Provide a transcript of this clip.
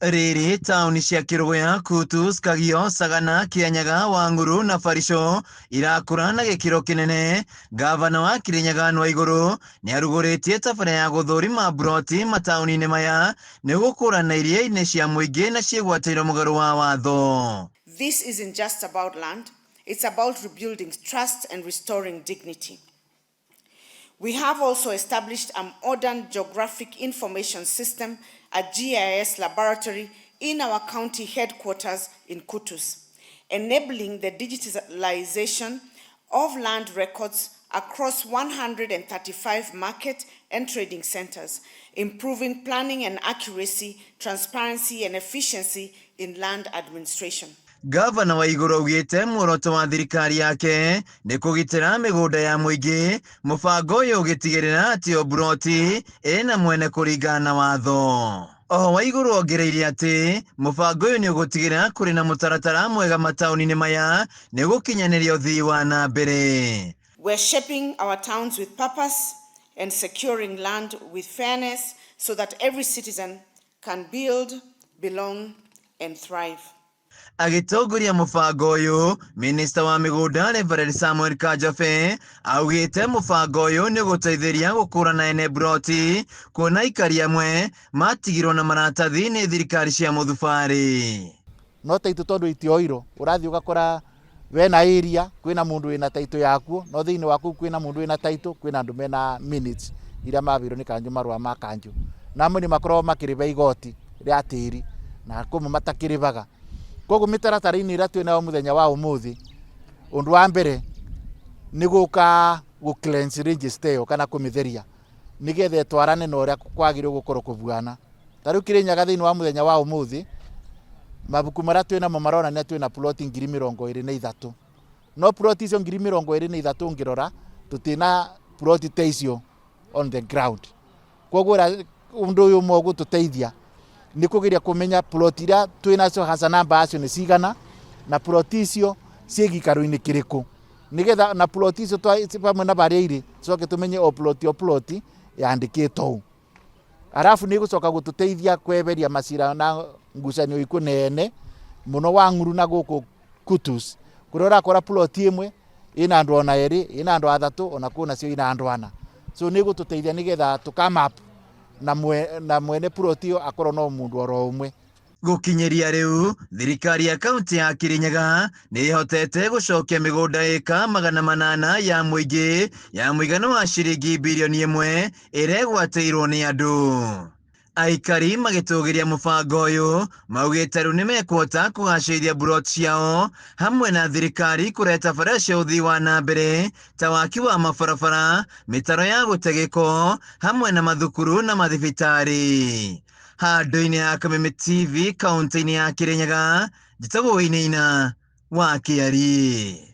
Rĩrĩ taũni cia Kĩrũgũya, Kutus, Kagio, Sagana, Kĩanyaga, Wang'uru na Barisho irakũra na gĩkĩro kĩnene. Gavana wa Kirinyaga Waigũrũ nĩarugũrĩtie tabarĩra ya gũthũrima mburoti mataũni-inĩ maya nĩguo gũkũrana iria-inĩ cia mũingĩ na ciĩgwatĩirwo mũgarũ wa watho. This isn't just about land, it's about rebuilding trust and restoring dignity. We have also established a modern geographic information system, a GIS laboratory in our county headquarters in Kutus, enabling the digitalization of land records across 135 market and trading centers, improving planning and accuracy, transparency and efficiency in land administration. Gavana Waigũrũ augĩte muoroto wa thirikari yake nĩ kũgitĩra mĩgũnda ya mũingĩ, mũbango ũyũ ũgĩtigĩrĩra atĩ o mburoti ĩna mwene kũringana na watho. Oho Waigũrũ ongereire atĩ mũbango ũyũ nĩ ũgũtigĩrĩra kũrĩ na mũtaratara mwega mataũni-inĩ maya nĩ gũkinyanĩria ũthii wa na mbere. We're shaping our towns with purpose and securing land with fairness so that every citizen can build, belong, and thrive. Agĩtongoria mũbango ũyũ, minista wa mĩgũnda Reverend Samuel Kajabe augĩte mũbango ũyũ nĩ ũgũteithĩria gũkũrana ene mburoti kuona aikari amwe matigirwo na maratathi nĩ thirikari cia mũthubarĩ. No taitũ tondũ itioirwo ũrathiĩ ũgakora wena area kwĩna mũndũ wĩna taitũ yakuo, no thĩinĩ wa kũu kwĩna mũndũ wĩna taitũ, kwĩna andũ mena minutes iria mabĩirwo nĩ kanjũ, marũa ma kanjũ, na amwe nĩ makoragwo makĩrĩba igoti rĩa tĩri na kũmwe matakĩrĩbaga. Koguo mĩtaratara-inĩ ĩrĩa twĩnayo mũthenya wa ũmũthĩ, ũndũ wa mbere nĩ gũka gũ cleanse register ĩyo kana kũmĩtheria nĩgetha ĩtwarane na ũrĩa kwagĩrĩirwo gũkorwo kũbuana. Ta rĩu Kĩrĩnyaga thĩinĩ wa mũthenya wa ũmũthĩ, mabuku marĩa twĩnamo maronania twĩna ploti 23,000, no ploti icio 23,000 ũngĩrora tũtina ploti ta icio on the ground. Koguo ũndũ ũyũ ũmwe ũgũtũteithia nĩ kũgeria kũmenya ploti iria twĩnacio hasa namba yacio nĩ cigana, na ploti icio ciĩ gĩikaro-inĩ kĩrĩkũ, nĩgetha na ploti icio hamwe na barĩa irĩ tũcoke tũmenye o ploti o ploti yandĩkĩtwo ũũ. Arabu nĩ ĩgũcoka gũtũteithia kweheria macira na ngucanio ikuo nene mũno Wang'uru na gũkũ Kutus, kũrĩa ũrakora ploti ĩmwe ĩna andũ ona erĩ, ĩna andũ athatũ, ona kwĩ nacio ina andũ ana. So nĩ ĩgũtũteithia nĩgetha tũkamap na mwene ploti ĩyo akorwo no mũndũ oro ũmwe. Gũkinyĩria rĩu thirikari ya kaunti ya Kirinyaga nĩ ĩhotete gũcokia mĩgũnda ĩka 800 ya mũingĩ ya mũigana wa ciringi birioni 1 ĩrĩa ĩgwatĩirwo nĩ andũ. Aikari magĩtũgĩria mũbango ũyũ maugĩte rĩu nĩmekũhota kũgacĩrithia mburoti ciao hamwe na thirikari kũrehe bara cia ũthii wa na mbere ta waki wa mabarabara, mĩtaro ya gũte gĩko hamwe na mathukuru na mathibitarĩ. Handũ-inĩ ha Kameme TV kaunti-inĩ ya Kirinyaga, njĩtagwo Wainaina wa Kĩari.